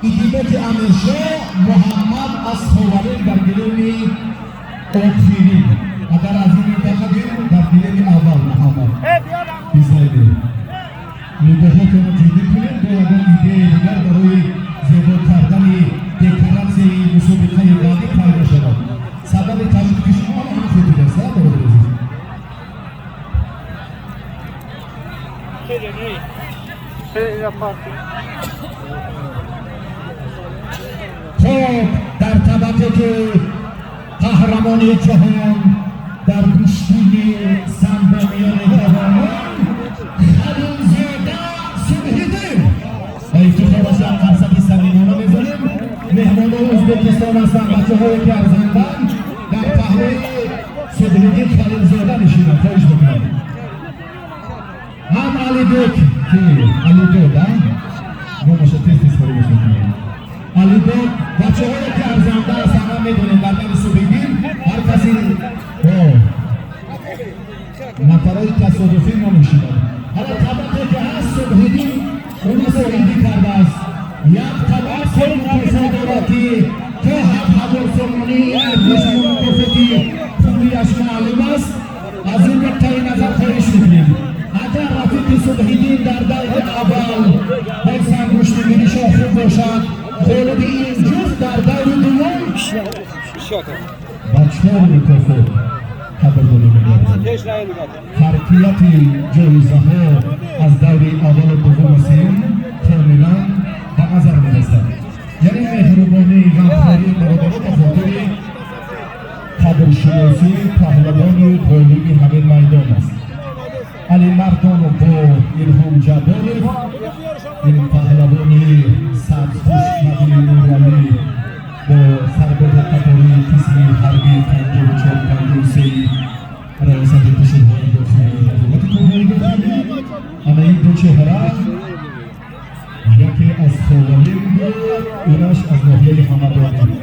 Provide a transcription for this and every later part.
Идибеки Амиршо Муҳаммад аз Ховарин дар гилеми охирин. Агар аз ин минтақа гирем, дар гилеми аввал Муҳаммад Бизайди. Нигоҳотонро ҷиддӣ кунем, бо ягон идеяи дигар барои зебо кардани декоратсияи мусобиқаи баъдӣ пайдо шавад. Сабаби ташрифи шумо ҳам ҳамин хотир аст, а, бародари азиз? Хоб, дар табақе ки қаҳрамони ҷаҳон дар гӯштини самбо миёни ҷавонон Халилзода Субҳиддин ба ифтихораш як қарсаки самимона мезанем. Меҳмонои Ӯзбекистон ҳастанд, бачаҳое ки арзанданд, дар паҳлӯи Субҳиддин Халилзода нишинанд, хоҳиш мекунам. Ҳам Алибек, ки Алидод, а, номаша тез тез фаромӯш мекунам, Алидод. Бачаҳое ки арзанда аст, ҳама медонем, дар бани Субҳиддин ҳар каси нафарои тасодуфӣ намешинад. Ҳала табақе ки ҳаст, Субҳиддин уна соҳибӣ кардааст. Як табақ се мукофот дорад, ки то 7000 сомонӣ арзиши мукофоти пулияш маълум аст. Аз ин нуқтаи назар хоҳиш мекунем, агар рафиқи Субҳиддин дар даври аввал бо сангӯштигиришон хуб бошад, ғолиби ин ҷуфт дар даври дуввум ба чор мукофот қадрдонӣ мегардад. Фарқияти ҷоизаҳо аз даври аввалу дуввуму сеюм комилан ба назар мерасад, яъне меҳрубонии ғамхории бародарон ба хотири қадршиносии паҳлавони ғолиби ҳамин майдон аст. Алимардонов бо Илҳом Ҷабборов, ин паҳлавони сабзпӯш Мадини Нуралӣ бо сарбози қатории қисми ҳарбии 5453 Раёсати қушунҳои дохилии Вазорати корҳои дохилӣ. Ана ин ду чеҳра, яке аз Ховалин буд, инаш аз ноҳияи Ҳамадонӣ.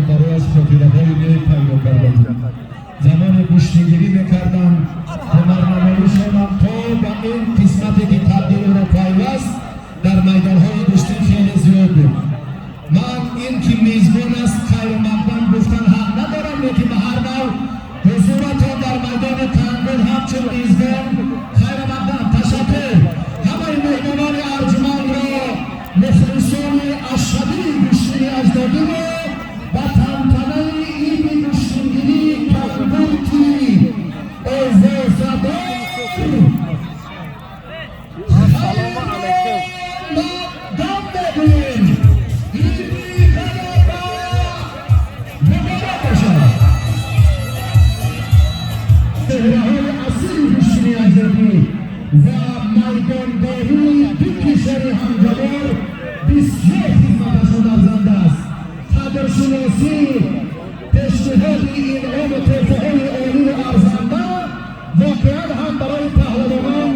Барояш хотираҳои нек пайдо карда буд. Замоне гӯштигирӣ мекардам, ҳунарнамоишонам то ба ин қисмате ки табдил ӯро пайваст дар майдонҳои гӯштӣ хеле зиёд буд. Ман ин ки мизбон аст, хайрмақдам гуфтан ҳақ надорам, лекин ба ҳар нав ҳузуратон дар майдони Кангур ҳамчун мизбон хайрмақдам, ташаккур. Ҳамаи меҳмонони арҷумандро, мухлисони ашадии гӯштини аҷдодиро ба тантанаи иди гӯштингирии Кангурти овозадор хайрмақдам мегӯем. Иди ғалаба муборак бошад! Чеҳраҳои асили гӯштини аҷдодӣ ва майдондории ду кишвари ҳамҷавор бисёр хизматашон арзанда аст. Қадршиносӣ, пешниҳоди инъому тӯҳфаҳои олию арзанда воқеан ҳам барои паҳлавонон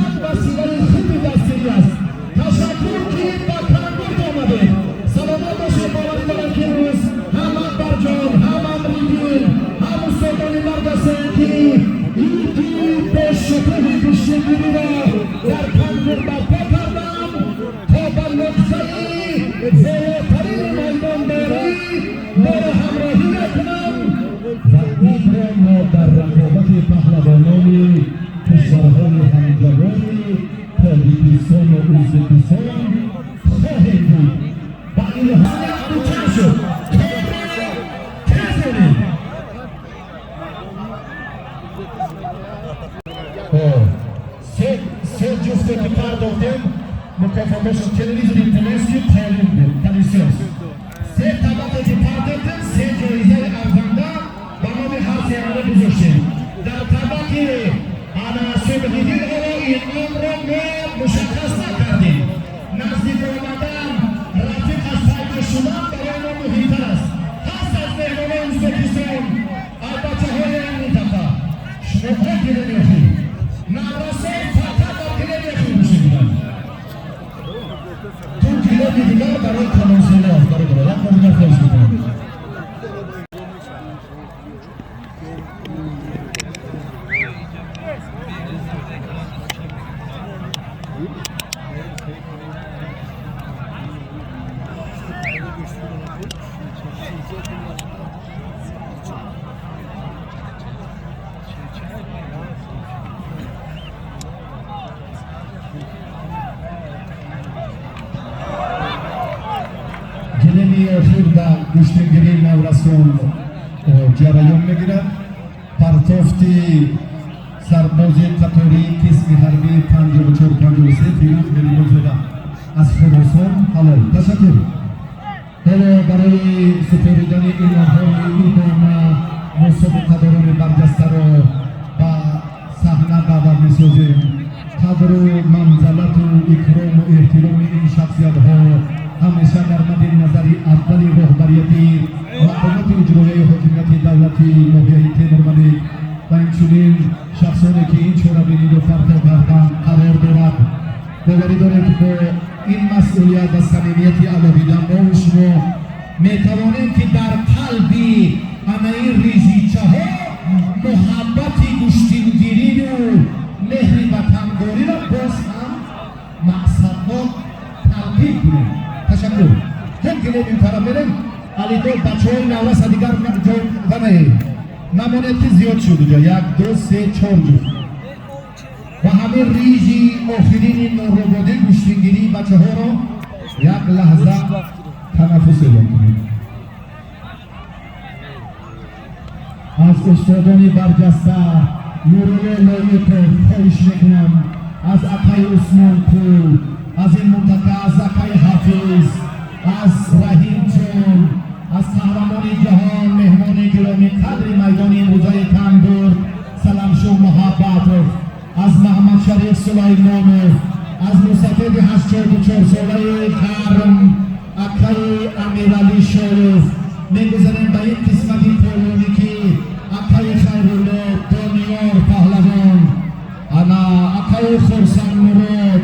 як василаи хуби дастгирӣ аст. Ташаккур, ки ба Кангурт омадед, саломат бошед. Боварӣ дорам, ки имрӯз ҳам Акбарҷон, ҳам Амриддин, ҳам устодони маргасен, ки иди бошукӯҳи гӯштингириро дар Кангур барпо карданд, то ба нуқтаи волотарини майдондорӣ моро ҳамроҳӣ мекунанд ва идро мо дар рақобати паҳлавонони кишварҳои ҳамҷавори Тоҷикистону Ӯзбекистон хоҳем буд. Ба илҳом чанд шуд, тезонед. Се ҷуфте ки пардохтем, мукофотошон телевизори Телески қолин буд, пылесос. Се табақе ки пардохтем, се ҷоизаи арзанда ба номи ҳар сеана гузоштем. Дар табақи ана Субҳиддин ҳоло инъомро мо мушаххас накардем. Наздик омадан, рафиқ аз пайдо шудан барои мо муҳимтар аст. Ҳаст аз меҳмонои Ӯзбекистон, аз бачаҳои ин минтақа, шумо он гилеми охир наврасон фақат дар гилеми охир мешуниданд. Ду гилеми дигар барои калонсоло аст. Бародаро, як бор дигар хоҳиш мекунам. Гилеми охир ба гӯштингирии наврасон ҷараён мегирад. Партофти сарбози қатории қисми ҳарбии 5453 Фирӯз Мелимонзода аз Хуросон ҳалол. Ташаккур. Ҳоло барои супоридани инъомҳои идона мусобиқадорони барҷастаро ба саҳна даъват месозем. Қадру манзалату икрому эҳтироми ин шахсиятҳо ҳамеша дар мадди назари аввали роҳбарияти мақомоти иҷроияи ҳокимияти давлати ноҳияи Темурмалик ва инчунин шахсоне ки ин чорабиниро барпо карданд қарор дорад. Боварӣ дорем, ки бо ин масъулият ва самимияти алоҳида мову шумо метавонем, ки дар қалби ана ин рижичаҳо муҳаббати гӯштингирию меҳри ватандориро боз ҳам мақсаднок талқин кунем. Ташаккур. Ҳем гилем ин тараф мерем. Алидо, бачаҳои навраса дигар ҷой ванае намонед, ки зиёд шуд уҷа. Як, ду, се, чор ҷуфт ва ҳамин рижи охирини норрободӣ гӯштингирии бачаҳоро як лаҳза танаффус эълон кунед. Аз устодони барҷаста Нурулло Лоиқов хоҳиш мекунам, аз акаи Усмонқул, аз ин мунтақа, аз акаи Ҳафиз, аз Раҳимҷон, аз қаҳрамони ҷаҳон, меҳмони гиромӣ қадри майдони имрӯзаи Кангурд Саламшо Муҳаббатов, аз Маҳмадшариф Сулаймонов, аз мусафеди 84-солаи қарм акаи Амиралӣ Шоев. Мегузарем ба ин қисмати поёнӣ, ки акаи Хайрулло Дониёр паҳлавон, ана акаи Хурсандмурод,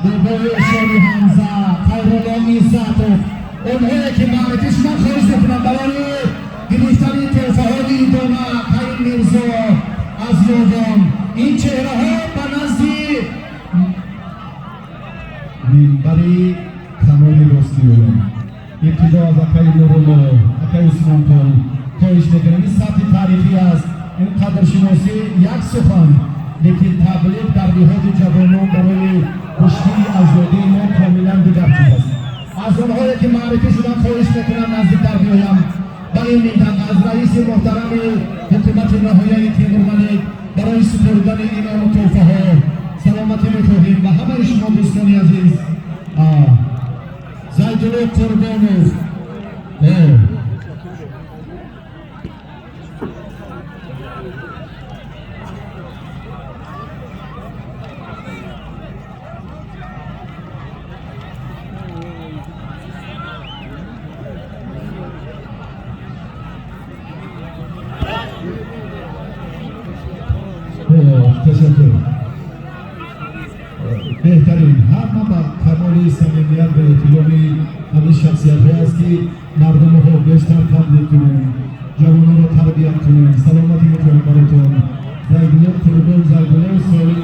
бобои Шони Ҳамза, Хайрулло Иззатов. Онҳое ки маърифӣ шудан, хоҳиш мекунам барои гирифтани тӯҳфаҳои идона акаи Мирзо аз Ёвон, ин чеҳраҳо ба назди минбари канори ростӣ оянд. Ибтидо аз акаи Нурулло, акаи Усмонқул хоҳиш мекунам. Ин сатҳи таърихӣ аст, ин қадршиносӣ як сухан, лекин таблиғ дар ниҳоди ҷавонон барои гӯштии аҷдодии мо комилан дигар чиз аст. Аз онҳое ки маърифӣ шудан, хоҳиш мекунам наздиктар биёям ба ин минтақа. Аз раиси муҳтарами ҳукумати ноҳияи Темурмалик барои супоридани иному тӯҳфаҳо саломатӣ мехоҳем ба ҳамаи шумо, дӯстони азиз. Зайдулло Қурбонов. Ташаккур, беҳтарин. Ҳама ба камоли самимият ва эҳтироми ҳамин шахсиятҳо аст, ки мардумҳо бештар таблиғ кунем, ҷавононро тарбият кунем. Саломатӣ мехоҳем баротон. Зайдулло Қурбон, Зайдулло соли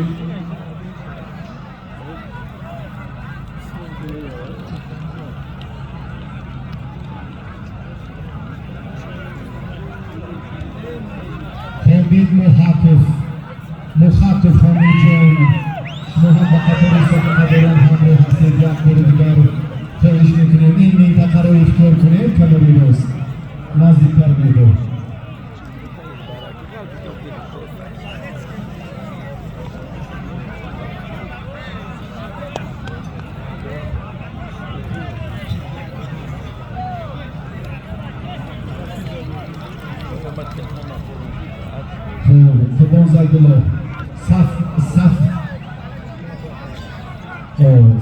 Ҳомид Муҳақов, Мухатов Ҳомидҷон, шумо ҳам ба қатори собиқадорон ҳамроҳ ҳастед. Як бори дигар хоҳиш мекунем, ин минтақаро ихтиёр кунед, канори рост наздиктар медор. Қурбон Зайдулло, саф, саф,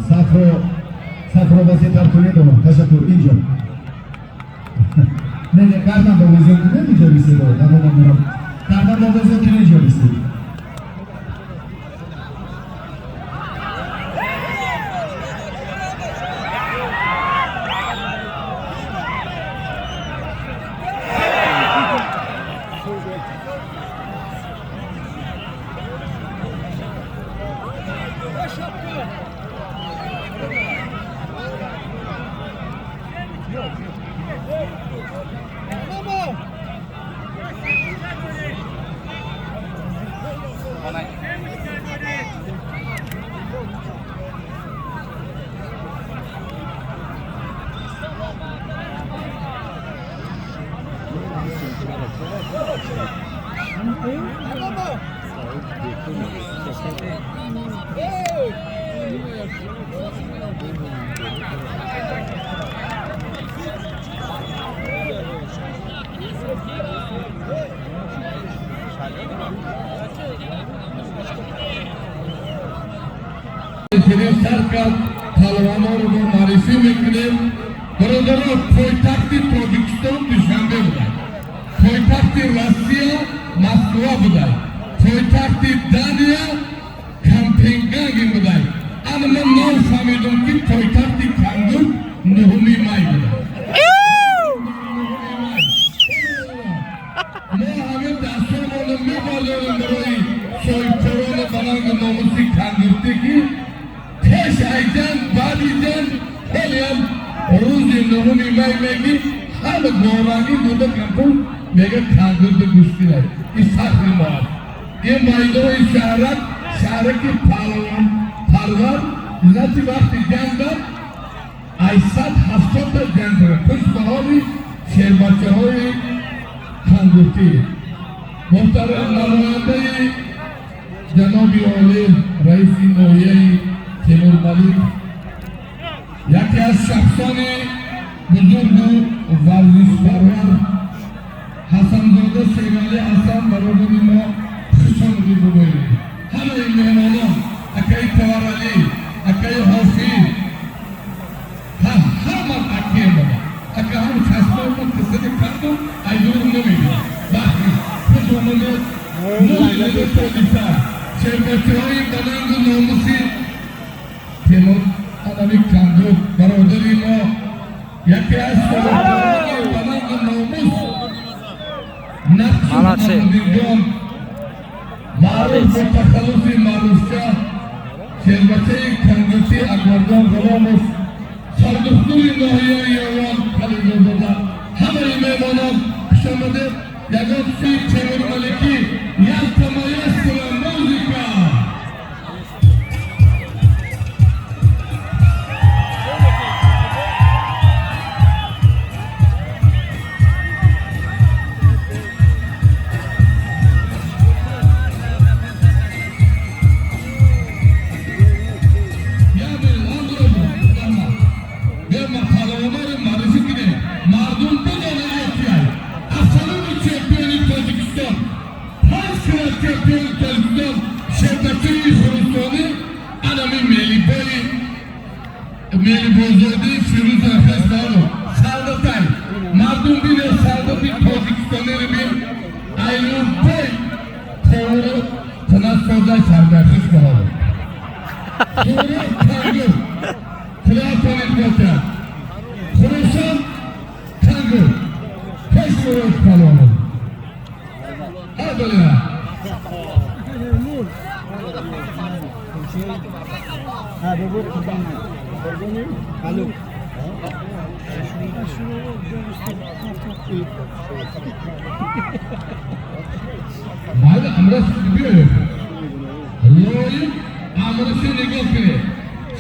сафро, сафро васеътар кунед. Ташаккур. Инҷо не, не, гардан овезон кунед, инҷо бисед. Давомам дорам. Гардан овезон кунед, инҷо бисед. Шамсиддин сар кард, палванонро мо муаррифӣ мекунем. Бародаро, пойтахти Тоҷикистон Душанбе буда, пойтахти Россия Москва буда, пойтахти Дания Копенгаген буда. Ана ман нав фаҳмидум, ки пойтахти Кангур 9-уми май буда. Мо ҳамин дастҳомонро мебардорем барои соҳибкорони баланду номуси Кангуртӣ, ки пеш ай ҷанг, баъди ҷанг, ҳолиам рӯзи 9-уми май меги, ҳама горангӣ буда, кампур мега, Кангурти гӯштинай. Ин фахри мо аст. Ин майдони шаҳрак, шаҳраки паҳлавон парвар. Значит, вақти ҷанг дад, ай 170-та ҷанг дорад. Хуш ба ҳоли шербачаҳои Кангуртӣ. Муҳтарам намояндаи ҷаноби олӣ, раиси ноҳияи Темурмалик, яке аз шахсони бузургу варзишпарвар, Ҳасанзода Шералӣ Ҳасан, бародари мо, хушомадӣ бигӯем. Ҳамаи меҳмонон, акаи Таваралӣ, акаи Ҳофиз, ҳама акем баба, ака, ҳам чашмои кисади кардум, айдур намебинам. Бахти хуш омадед. Нури тоҷиксар, шербачаҳои баланду номуси Темур анами Кангур, бародари мо, яке аз соҳибкорони баланду номус. Молодцы. Нақши маъруф бо тахаллуси Маъруфча, шербачаи Кангуртӣ Акбарҷон Ғуломов, сардухтури ноҳияи Ёвон Халилзода, ҳамаи меҳмонон, хушомадед. Ягон си Темурмаликӣ, Ялта маэстро, музыка! Я бир андро бема, палавонро муаррифӣ кунем, мардум бидонад кияй. Абсолютный чемпиони Тоҷикистон, панҷ карат чемпиони Тоҷикистон, шербачаи хурусонӣ, анами мелибои мелибозоди Фирӯз Ахасбаро, солдатай. Мардум бине, солдати тоҷикистониро бин. Айлубой товуру тинасозай сардар, хуш баҳор. Туро Кангур кулоҳтонид бошад. Хурусон, Кангур, пеш буред палвонон. Ҳа. Ha, bu Haluk. Майли, амраш биёед. Лоиқ амраши нигоҳ кунед.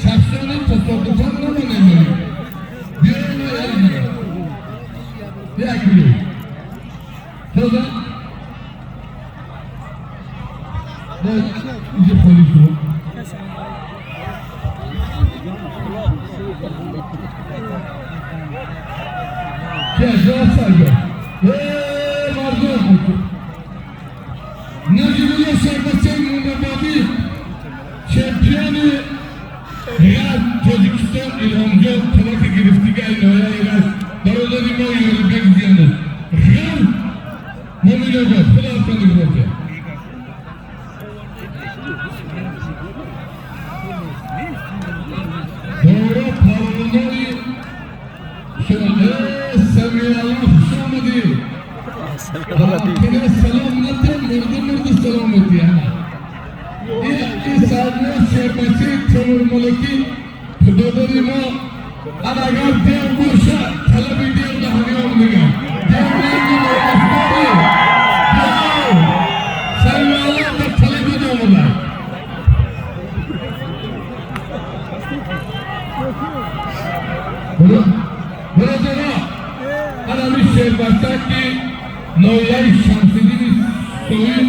Шахсони тасодуфан намонед. Биёед, як биёед. Тоза. Боз инҷо холӣ шуд. Ки саргоҳ. Э, мардум! Наҷибулло шербачаи Мумабодӣ, чемпиони ғарб Тоҷикистон, Илҳомҷон, талаки гирифтигаи ноҳияи Рашт, бародари мо Ёрибек Зиянов, ғарб Муминобод, худоатон бошад. Доро палвонои Самиалло, хуш омадӣ. Акине салом натем, мурда мурда салом метиҳам. Ин садно шербачаи Темурмаликӣ, додари мо. Ан агар дев боша, талаби дев даҳаниём дигар. Дев номусдорӣ. Дев! Самиалло ба талаби омада. Бародаро, анами шербача, ки ноҳияи Шамсиддини Соин,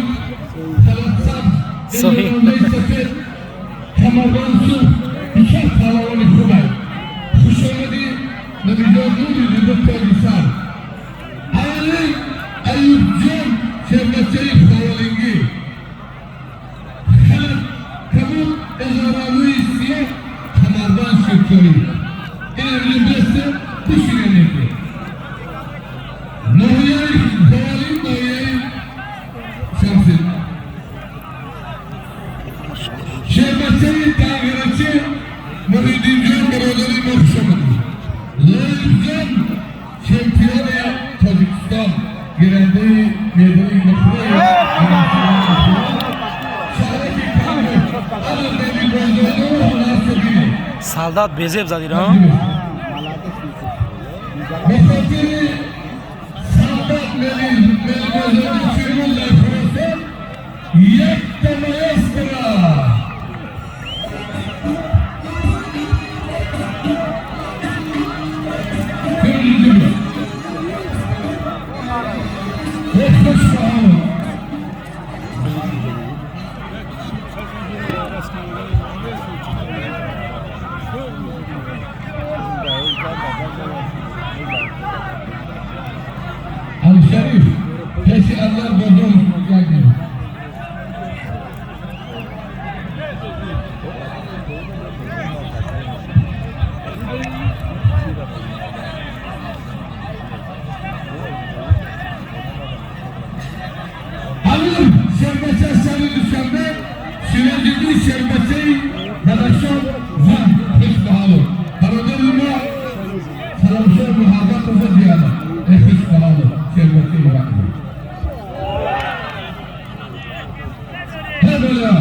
Талатсабз, Соин. Сафед, камарбанд сурх, бисёр паҳлавони хубай. Хушомадӣ, Набиҷон Нури дида тоҷисар. Аввалин Аюбҷон, шербачаи Ховалингӣ. Халат кабуд, изораҳои сиёҳ. Амрикоӣ. Ин бесте бишиненед. Ноҳияи Ховалин, ноҳияи Шамсид. Шербачаи Данғарачи Муҳиддинҷон, бародари мо, хуш омадед. Лоибҷон, чемпиони Тоҷикистон, гирандаи медали нуқраи шаҳраки Кангурт. Ана мелибозоду ҳунарсо бинед. Солдат безеб задира. Ба хотири солдат мелибозоди Фирӯз дар Хуросон якта маэстро. Фирӯз, хуш омад. Алишариф, пеши Анвар Бозоров як минут. Амир, шербача шаҳри Душанбе, Сироҷиддин, шербачаи Бадахшон ва хуш ба ҳоло. Бародари мо Саломшоҳ Муҳаббатова Диана. Э, хуш ба ҳоло, шербачаи вақт. Ҳебола.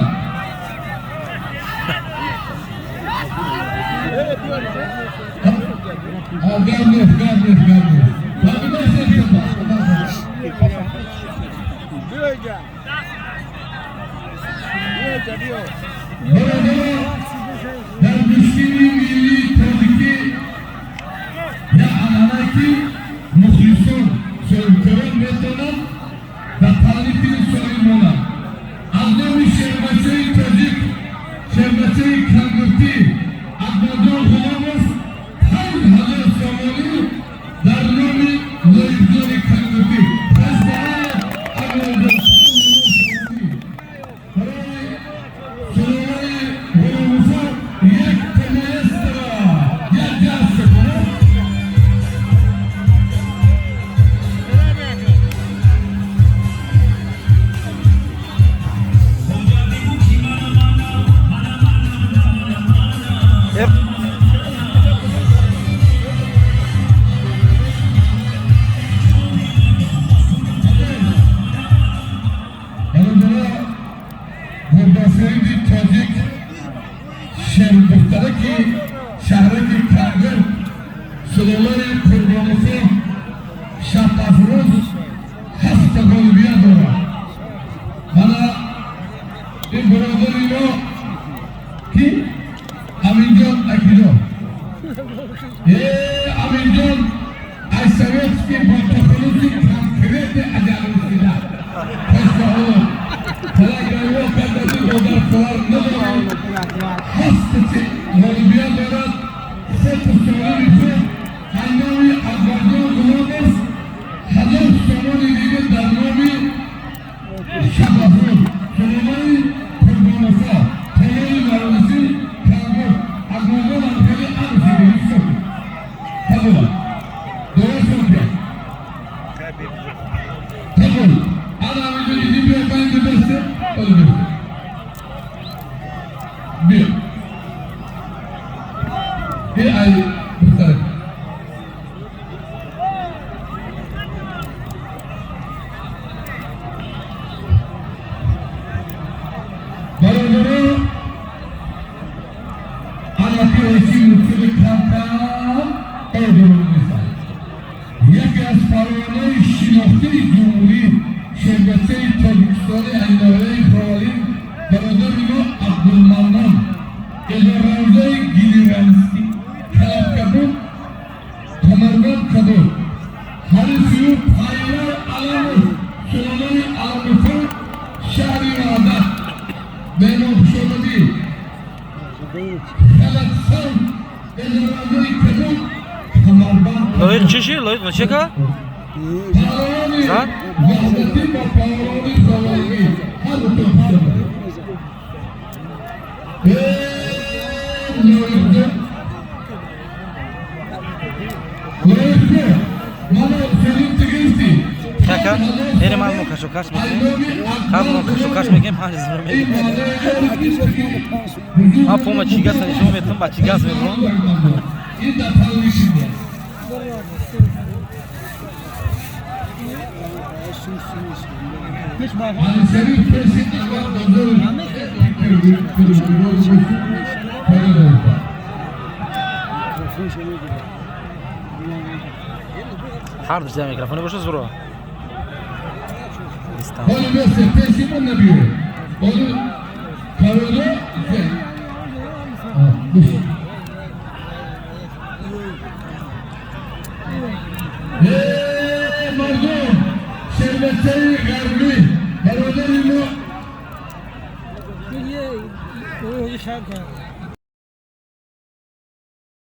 Гап нест, гап нест, гап нест. Фаҳмида шед. Бародаро, дар гӯштини миллии тоҷикӣ як анъанае, ки мухлисон, соҳибкорон метавонанд ба таърифи соҳиб монанд. Аз номи шербачаи тоҷик, шербачаи Кангуртӣ Акбарҷон Ғуломов 5000 сомонӣ дар номи лоибзори Кангуртӣ. Пас Акбарҷон барои сулолаи Ғуломовҳо як маэстро, як даст кунад. Бародаро, гурдофариди тоҷик, шердухтараки шаҳраки Кангур, сулолаи Қурбоновҳо Шабафрӯз ҳафта ғолибият дорад. Мана ин бародари мо ки Аминҷон Акидо. Э, Аминҷон аз советский бо тахаллуси конкретный аҷалрасида. Пешбаҳоло. Талак равё кардади додар хоҳар надорад. Ҳафтачи ғолибият дорад. Сету солари худ ҳангоми Акбарҷон Ғуломов 1000 сомони дига дар номи Шабафрӯз, сулолаи Қурбоновҳо, толори маросим Кангур. Акбарҷон анхели арзи шукр. Қабул. Дуо шукр. Қабул. Ана ҳаминҷо иди биё, банди бесте, оли бесте. Биё. И ай духтарак. Бародаро, анаки оси муфтири камкам обрӯ неста. Яке аз фарвонаи шинохтаи ҷумҳурӣ, шербачаи тоҷикистони ҳайдарии Ховалин, бародари мо Абдулманнон идоравзаи генералистӣ Талабкабуд, камарбанд кабуд. Ҳарифи ӯ Пайвар Аламов, сулолаи Аламовҳо, шаҳри Ваҳдат. Меҳмон, хушомадӣ. Халатсон идоравзаи кабуд, камарбанд. Лоиқ чӣ ши? Лоиқ чӣ ка? Паҳлавони Зад? Ваҳдатӣ бо паҳлавони Ховалӣ, ҳар дутон хушомадед. Э, Лоиқҷон. Ака, мерем, аз мо кашокаш мекунем. Қабл мо кашокаш мекунем, 5000 мегирем. Ман пома чигас нишон метам, ба чигас мебурам. Ин дар палвишида. Алишериф пеши аввал бозори Пирӯзгор. Ҳар душ микрофоне боша зуро. Ҳоли бесе пеши мо набиё. Ҳоли кародо. Мардум, шербачаи ғарбӣ, бародари мо.